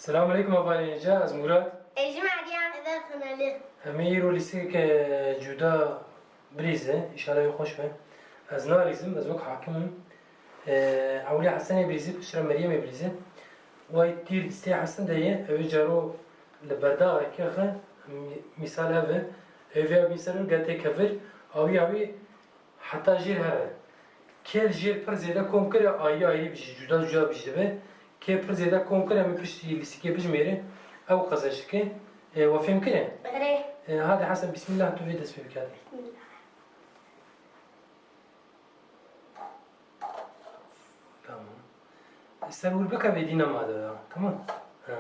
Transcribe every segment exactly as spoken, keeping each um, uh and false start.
Selamun aleykum hevalên hêja, ez Murat. Ê jî Meryem. Ez Xemelî. Em ê îro lîstikeke cuda bilîzin, înşallah wê xweş be. Ez nalîzim, ez wek hakim im. Ê, ewilî Hesenê bilîzî, piştre Meryemê bilîzî. Way tîr lîsteyê Hesen de ye, ew ê caro li berdaxekê xe, mî-, mîsal ev e. Ew vê mîsal geltê kevir, awî awî Heta jêr here. Kê li jêr pir zêde kom kire, ayrî ayrî bijî, cuda cuda bijî dibe. Kê pir zêde kom kire, em ê piştî lîstikê bijmêre, ew qezenç dike. E, we fêm kire? Erê. E, hadi Hesen, bismillah, tu vê dest pê bike, hadi. Bismillah. Tamam. E, ser wir bike, vê dîna ma de ya. Tamam. Ha.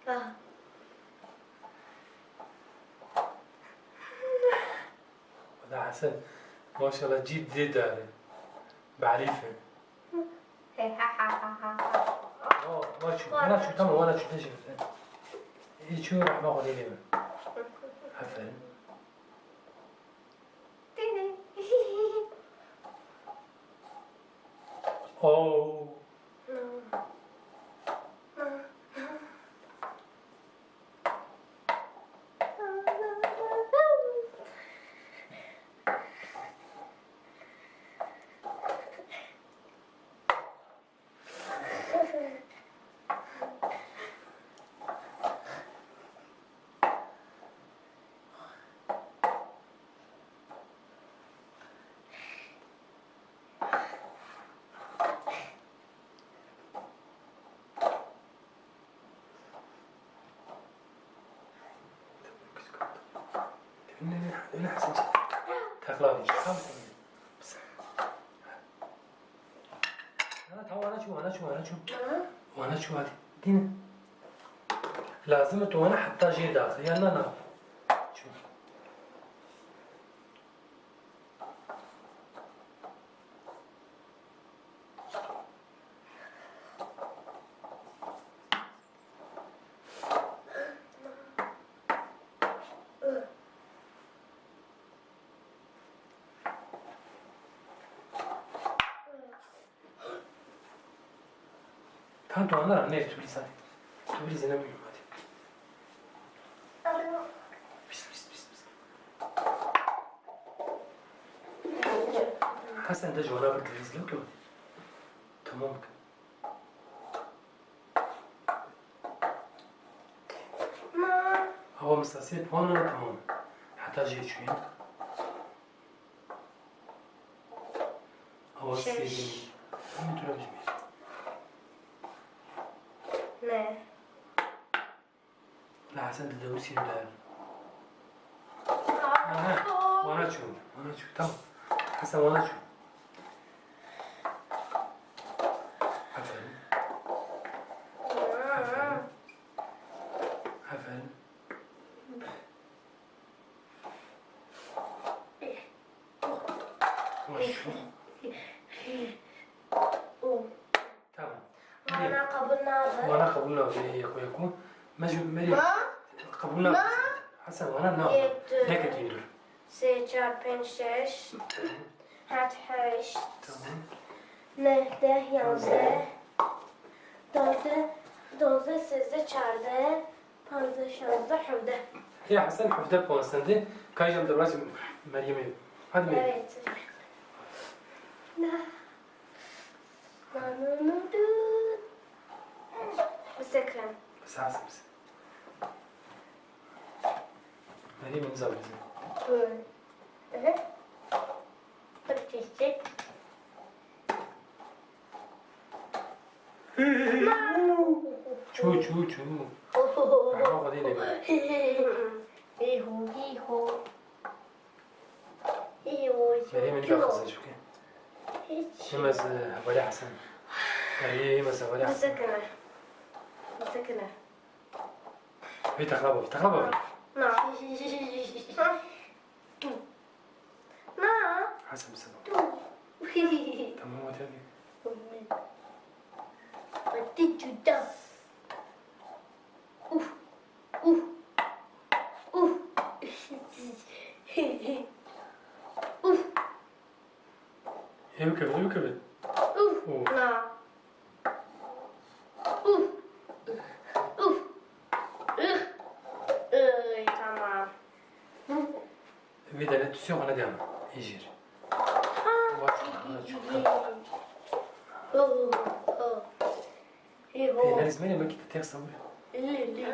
Ah. Wela Hesen, maşallah cî dê dare. Berîf e. He, ha, ha, ha, ha, ha. Oh, wana çû, wana çû, tamam, wana çû, tejî. Ê çû, rehma Xwedê lê min. Aferin. Dene. Oh. Teqla. Ha, tamam, wana çû, wana çû, wana çû. Hı? Wana çû, hadi. Dîne. Lazim e tu wana heta jê daxî. Ya na, na. Çû. Tam tu anlar, ne tu bilirsen. Tu bilirsen ne bileyim hadi. Pis, pis, pis, pis. Hesen de jona bir kriz yok mu? Tamam. Awa misasê puan re tamam. Heta jê çûye. Awa sêdemî. Em tu re bijmêr. Ne. La Hesen di dewir sî de. Aha, wana çû, wana çû. Tamam. Hesen wana çû. Aferin. Aferin. Aferin. Maşallah. Tamam. Wana qebûl nabe. Wana qebûl nabe, yeko yeko. Me ji merî qebûl nabe. Hesen wana nabe. Yek, du. Yek, du, dur. Sê, çar, pênc, şeş. Tamam. Heft, heşt. Tamam. Neh, deh, yanzdeh. Dozdeh, dozdeh, sêzdeh, çardeh. Panzdeh, şazdeh, hevdeh. Ya Hesen hevdeh puan sende. Kaycam derbas Meryem'e. Hadi Meryem. Evet. Na. Na, na, na, du. Bisekren. Sağ olsun. Meryem imza bize. Hı. Hı hı. Çok teşekkür. Çû, çû, çû. Rehma Xwedê lê be. Hî ho, hî ho. Hî ho, hî ho. Meryem, min bexizin çûke. Hiç. Him ez, e, hevalê Hesen. Meryem, him ez hevalê Hesen. Bisekine. Bisekine. Vê texla bavê, texla bavê. Na. Tu. Na. Hesen, sen. Tu. Tamam, hadi, hadi. Hadi, cuda. Uf. Uf. Uf. Uf. Lê bikeve, lê bikeve. Uf. Oo. Na. Uf. Uf. Ih. Ih. Ay, tamam. Vê derê tu siyah ne diyana. Êjir. Ha. Vay, vay, çok Oh, oh. Hey, Pê ho. Nergis, mêrê, belkî tu têr sewirî. Li, li.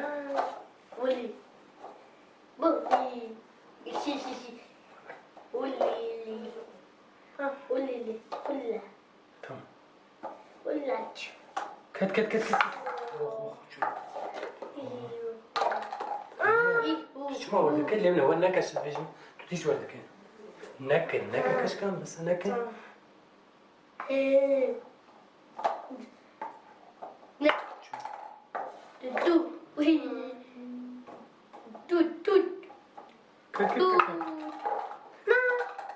Wili. Bak, li. Şi, şi, şi. Wili, li. Ha, wili, li. Wili. Tamam. Wili, aç. Ket, ket, ket, ket. Oh, oh, çok. Aa, Tu çima werdike? Lê min wer neke, ez bêjim. Tu tîş werdike. Neke, neke keşkan, mesela neke. Tamam. Ee, ne? Du, du. Uy. Du, du. Ket, ket, Du. ket, ket. Na.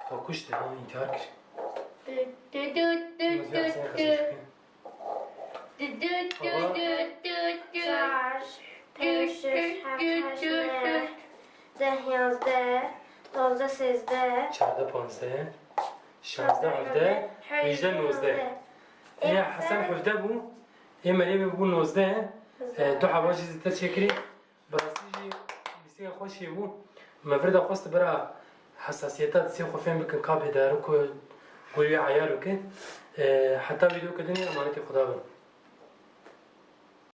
Xwe kuşt, ha, intihar kir. Du, du, du, du, Biraz du, biraz sen du. kaçırken. Du, du, du, du, du, du. Çar, pênc, şeş, heft, heşt, neh, deh, yazdeh, dozdeh, sêzdeh. Çardeh, panzdeh, şazdeh, hevdeh, hejde, nozdeh. Ê Hesen hevdeh bû, ê Meryemê bû nozdeh. E, du heba jî zêdetir çêkirî. Bi rastî jî lîseya xweş jî bû. Me vir de xwest bira hesasiyeta di sê xwe fêm bikin ka bêdar ku gul wê eyal û ke. E, heta vîdeoke dinê emanetê Xuda bin.